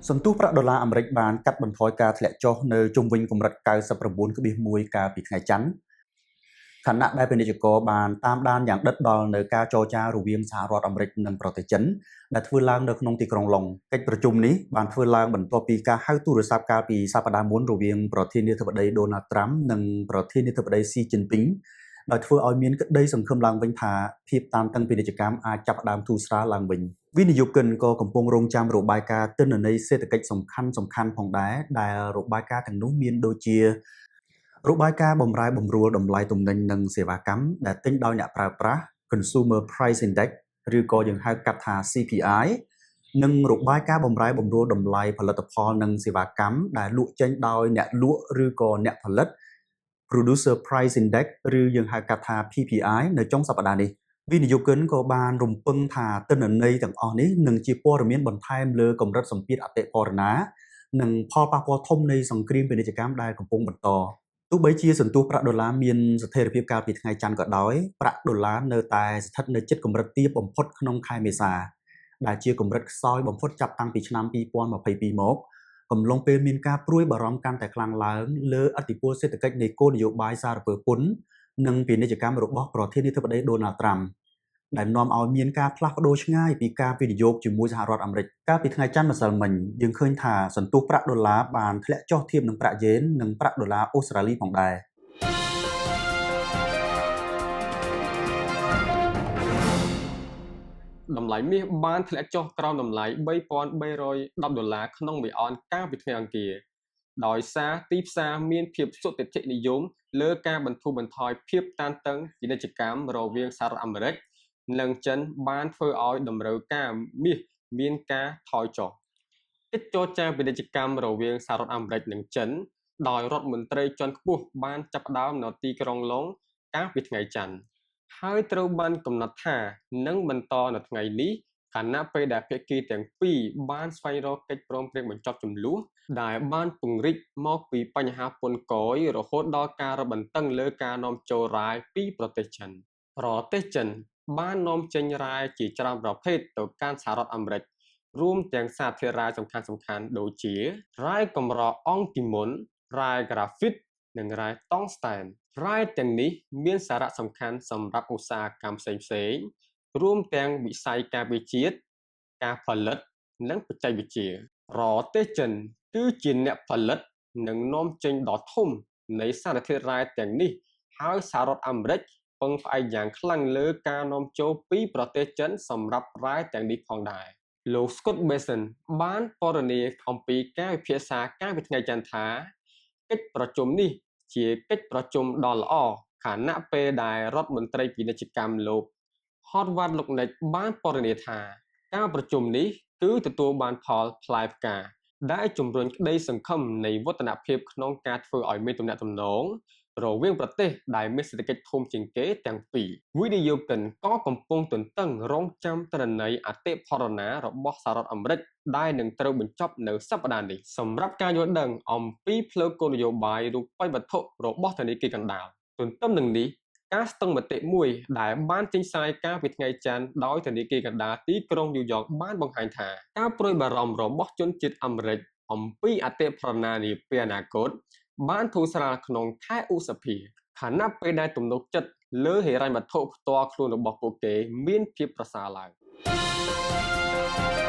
សន្ទុះប្រាក់ដុល្លារអាមេរិកបានកាត់បន្ថយការធ្លាក់ចុះនៅជុំវិញកម្រិត99.1កាលពីថ្ងៃច័ន្ទខណៈដែលពាណិជ្ជករបានតាមដានយ៉ាងដិតដល់នៅការចរចារវាងសហរដ្ឋអាមេរិកនិងប្រទេសចិនដែលធ្វើឡើងនៅក្នុងទីក្រុងឡុងកិច្ចប្រជុំនេះបានធ្វើឡើងបន្ទាប់ពីការហៅទូរស័ព្ទកាលពីសប្តាហ៍មុនរវាងប្រធានាធិបតីដូណាល់ត្រាំនិងប្រធានាធិបតីស៊ីជីនពីងដោយធ្វើឲ្យមានក្តីសង្ឃឹមឡើងវិញថាភាពតានតឹងពាណិជ្ជកម្មអាចចាប់ផ្ដើមធូរស្រាលឡើងវិញវិនិយោគិនក៏កំពុងរងចាំរបាយការណ៍ទិន្នន័យសេដ្ឋកិច្ចសំខាន់សំខាន់ផងដែរដែលរបាយការណ៍ទាំងនោះមានដូចជារបាយការណ៍បំរែបំរួលតម្លៃទំនិញនិងសេវាកម្មដែលទិញដោយអ្នកប្រើប្រាស់ Consumer Price Index ឬក៏យើងហៅកាត់ថា CPI និងរបាយការណ៍បំរែបំរួលតម្លៃផលិតផលនិងសេវាកម្មដែលលក់ចេញដោយអ្នកលក់ឬក៏អ្នកផលិត Producer Price Index ឬយើងហៅកាត់ថា PPI នៅចុងសប្តាហ៍នេះវិនិយោគិនក៏បានរំពឹងថាទិន្នន័យទាំងអស់នេះនឹងជាព័ត៌មានបន្ថែមលើកម្រិតសម្ពាធអតិផរណានិងផលប៉ះពាល់ធំនៃសង្គ្រាមពាណិជ្ជកម្មដែលកំពុងបន្តទោះបីជាសន្ទុះប្រាក់ដុល្លារមានស្ថិរភាពកាលពីថ្ងៃច័ន្ទក៏ដោយប្រាក់ដុល្លារនៅតែស្ថិតនៅជិតកម្រិតទាបបំផុតក្នុងខែមេសាដែលជាកម្រិតខ្សោយបំផុតចាប់តាំងពីឆ្នាំ2022មកកំឡុងពេលមានការព្រួយបារម្ភកាន់តែខ្លាំងឡើងលើឥទ្ធិពលសេដ្ឋកិច្ចនៃគោលនយោបាយសារពើពន្ធនិងពាណិជ្ជកម្មរបស់ប្រធានាធិបតីដូណាល់ត្រាំដែលនាំឲ្យមានការផ្លាស់ប្ដូរឆ្ងាយពីការវិនិយោគជាមួយសហរដ្ឋអាមេរិកកាលពីថ្ងៃច័ន្ទម្សិលមិញយើងឃើញថាសន្ទុះប្រាក់ដុល្លារបានធ្លាក់ចុះធៀបនឹងប្រាក់យេននិងប្រាក់ដុល្លារអូស្ត្រាលីផងដែរ តម្លៃមាសបានធ្លាក់ចុះក្រោមតម្លៃ3310ដុល្លារក្នុងមួយអនកាលពីថ្ងៃអង្គារដោយសារទីផ្សារមានភាពសុទិដ្ឋិនិយមលើការបន្ធូរបន្ថយភាពតានតឹងពាណិជ្ជកម្មរវាងសហរដ្ឋអាមេរិកនិងចិនបានធ្វើឲ្យតម្រូវការមាសមានការថយចុះកិច្ចចរចាពាណិជ្ជកម្មរវាងសហរដ្ឋអាមេរិកនិងចិនដោយរដ្ឋមន្ត្រីជាន់ខ្ពស់បានចាប់ផ្ដើមនៅទីក្រុងឡុងកាលពីថ្ងៃច័ន្ទហើយត្រូវបានកំណត់ថានឹងបន្តនៅថ្ងៃនេះខណៈពេលដែលភាគីទាំងពីរបានស្វែងរកកិច្ចព្រមព្រៀងបញ្ចប់ជម្លោះដែលបានពង្រីកមកពីបញ្ហាពន្ធគយរហូតដល់ការរឹតបន្តឹងលើការនាំចូលរ៉ែពីប្រទេសចិនប្រទេសចិនបាននាំចេញរ៉ែជាច្រើនប្រភេទទៅកាន់សហរដ្ឋអាមេរិករួមទាំងសារធាតុរ៉ែសំខាន់ៗដូចជារ៉ែកម្រអង់ទីមុនរ៉ែក្រាហ្វីតនិងរ៉ែតង់ស្តែនរ៉ែទាំងនេះមានសារៈសំខាន់សម្រាប់ឧស្សាហកម្មផ្សេងៗរួមទាំងវិស័យការពារជាតិការផលិតនិងបច្ចេកវិទ្យាប្រទេសចិនគឺជាអ្នកផលិតនិងនាំចេញដ៏ធំនៃសារធាតុរ៉ែទាំងនេះហើយសហរដ្ឋអាមេរិកពឹងផ្អែកយ៉ាងខ្លាំងលើការនាំចូលពីប្រទេសចិនសម្រាប់រ៉ែទាំងនេះផងដែរលោក Scott Bessent បានពណ៌នាអំពីការវិភាសាកាលពីថ្ងៃច័ន្ទថាកិច្ចប្រជុំនេះជាកិច្ចប្រជុំដ៏ល្អខណៈពេលដែលរដ្ឋមន្ត្រីពាណិជ្ជកម្មលោក Howard Lutnick បានពណ៌នាថាការប្រជុំនេះគឺទទួលបានផលផ្លែផ្កាដែលជំរុញក្តីសង្ឃឹមនៃវឌ្ឍនភាពក្នុងការធ្វើឲ្យមានទំនាក់ទំនងរវាងប្រទេសដែលមានសេដ្ឋកិច្ចធំជាងគេទាំងពីរវិនិយោគិនក៏កំពុងទន្ទឹងរង់ចាំទិន្នន័យអតិផរណារបស់សហរដ្ឋអាមេរិកដែលនឹងត្រូវបញ្ចប់នៅសប្តាហ៍នេះសម្រាប់ការយល់ដឹងអំពីផ្លូវគោលនយោបាយរូបិយវត្ថុរបស់ធនាគារកណ្ដាលទន្ទឹមនឹងនេះការស្ទង់មតិមួយដែលបានចេញផ្សាយកាលពីថ្ងៃច័ន្ទដោយធនាគារកណ្ដាលទីក្រុងញូវយ៉កបានបង្ហាញថាការព្រួយបារម្ភរបស់ជនជាតិអាមេរិកអំពីអតិផរណានាពេលអនាគតបានធូរស្រាលក្នុងខែឧសភាខណៈពេលដែលទំនុកចិត្តលើហិរញ្ញវត្ថុផ្ទាល់ខ្លួនរបស់ពួកគេមានភាពប្រសើរឡើង។